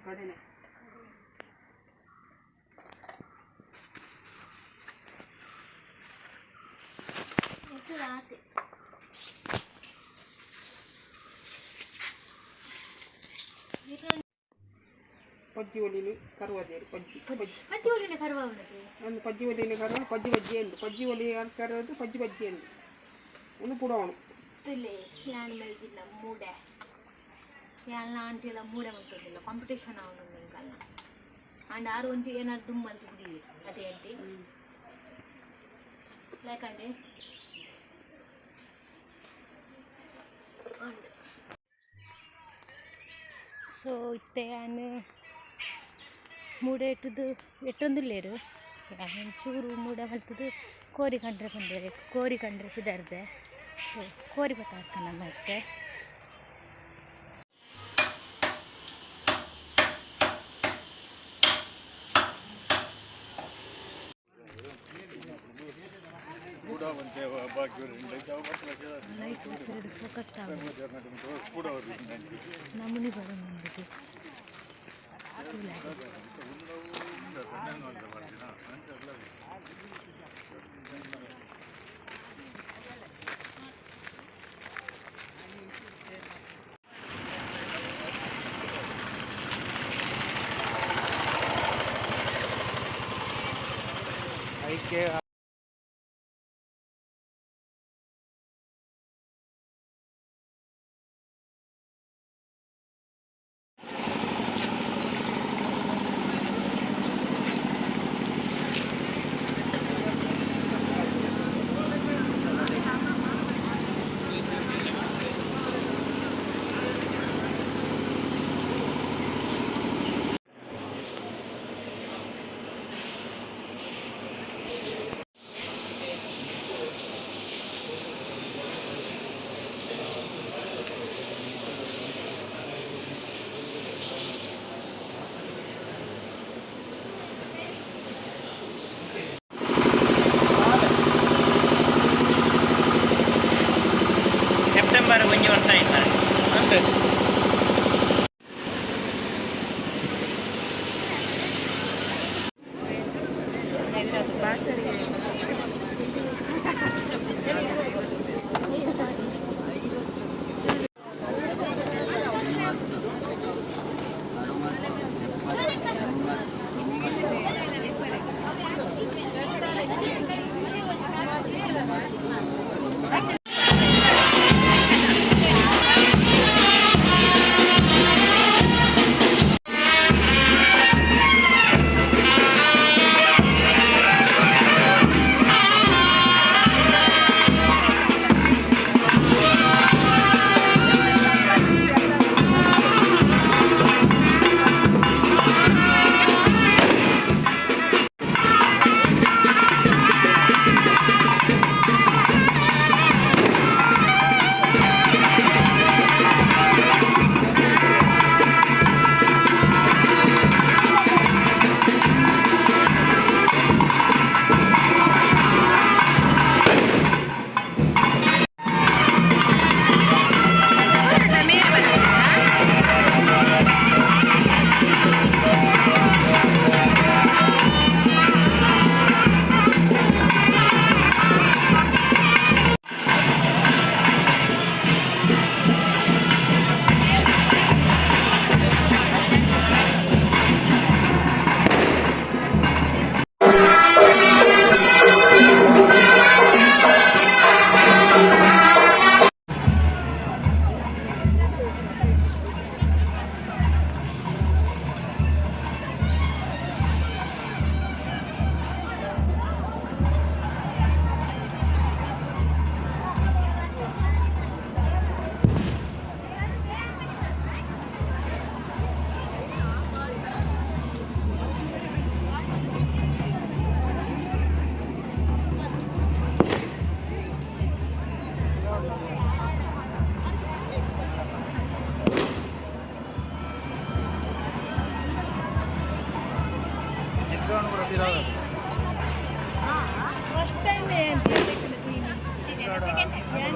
ಕಡೆನೆ ಪಜ್ಜಿ ಒಲಿನು ಕರುವದೇರು ಪಜ್ಜಿ ಪಜ್ಜಿ ಒಲಿನ ಕರುವ ಒಂದು ಪಜ್ಜಿ ಒಲಿನ ಕರುವ ಪಜ್ಜಿ ಬಜ್ಜಿ ಉಂಡು ಪಜ್ಜಿ ಒಲಿ ಕರುವುದು ಪಜ್ಜಿ ಬಜ್ಜಿ ಉಂಡು ಒಂದು ಪುಡವಣು ಯಾನ್ ಮಲ್ದಿನ ಮೂಡೆ ಯಾನ್ ಆಂಟಿಲ ಮೂಡೆ ಮಂತೊಂದಿಲ್ಲ ಕಾಂಪಿಟೇಷನ್ ಅವನು ಎಂಕಲ್ನ ಅಂಡ್ ಆರು ಒಂಜಿ ಏನಾರು ದುಮ್ ಮಲ್ತ್ ಬುಡಿಯೆರ್ ಅದೇ ಆಂಟಿ ಲೈಕ್ ಅಂಡೆ ಸೊ ಇತ್ತೆ ಯಾನ್ ಮೂಡೆ ಇಟ್ಟುದು ಎಟ್ಟೊಂದುಲ್ಲೆರ್ ಯಾನ್ ಚೂರು ಮೂಡೆ ಮಲ್ತುದು ಕೋರಿ ಕಂಡ್ರೆ ಪಂಡೆರ್ ಕೋರಿ ಕಂಡ್ರೆ ಪಿದಾರ್ದೆ. ಸೊ ಕೋರಿ ಪತ್ತಾಕ ನಮ್ಮ ಇತ್ತೆ. ಲೈಟ್ ಫೋಕಸ್ ನಮೂನಿ ಬರೋದು. ಸೆಪ್ಟೆಂಬರ್ ಒಂಜಿ ವರ್ಷ ಆಯ್ತು. ಅಂತೆ.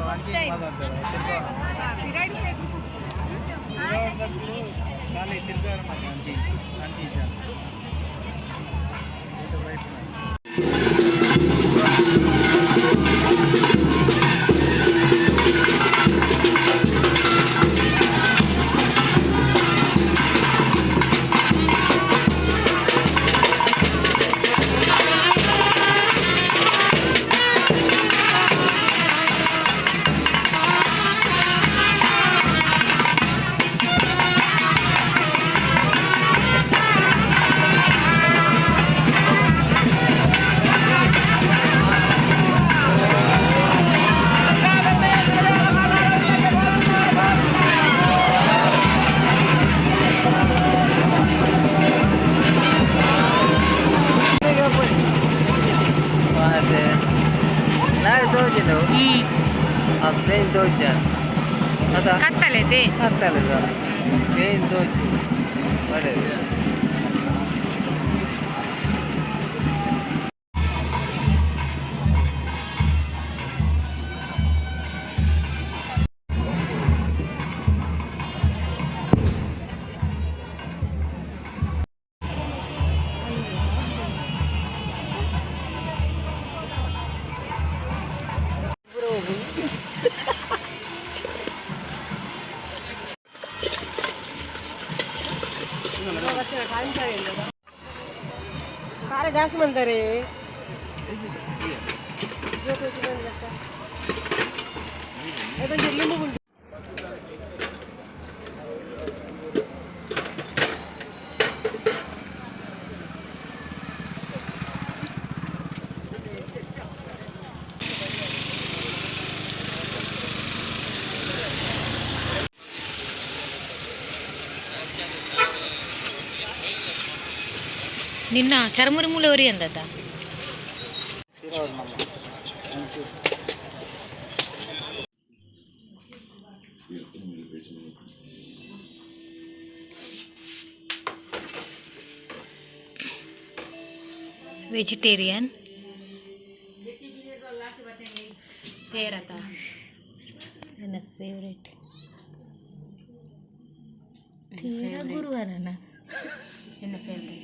First time first time. ಕತ್ತಲೈತೆ. ಕತ್ತಲದ ಪೇನ್ ತೋಜು ಒಳ್ಳೆದು. ಖಾರ ಜಾಸ್ತಿ ಬಂದರೆ. ಲಿಂಬು. ನಿನ್ನ ಚರ್ಮುರಿ ಮೂಲೆ ಒರಿ ಅಂದದ. ವೆಜಿಟೇರಿಯನ್ ಪೇರತ ನನ್ನ ಫೇವ್ರೇಟ್ ತೀರ ಗುರುವಾರನ. ಎನ್ನ ಫೇವ್ರೇಟ್.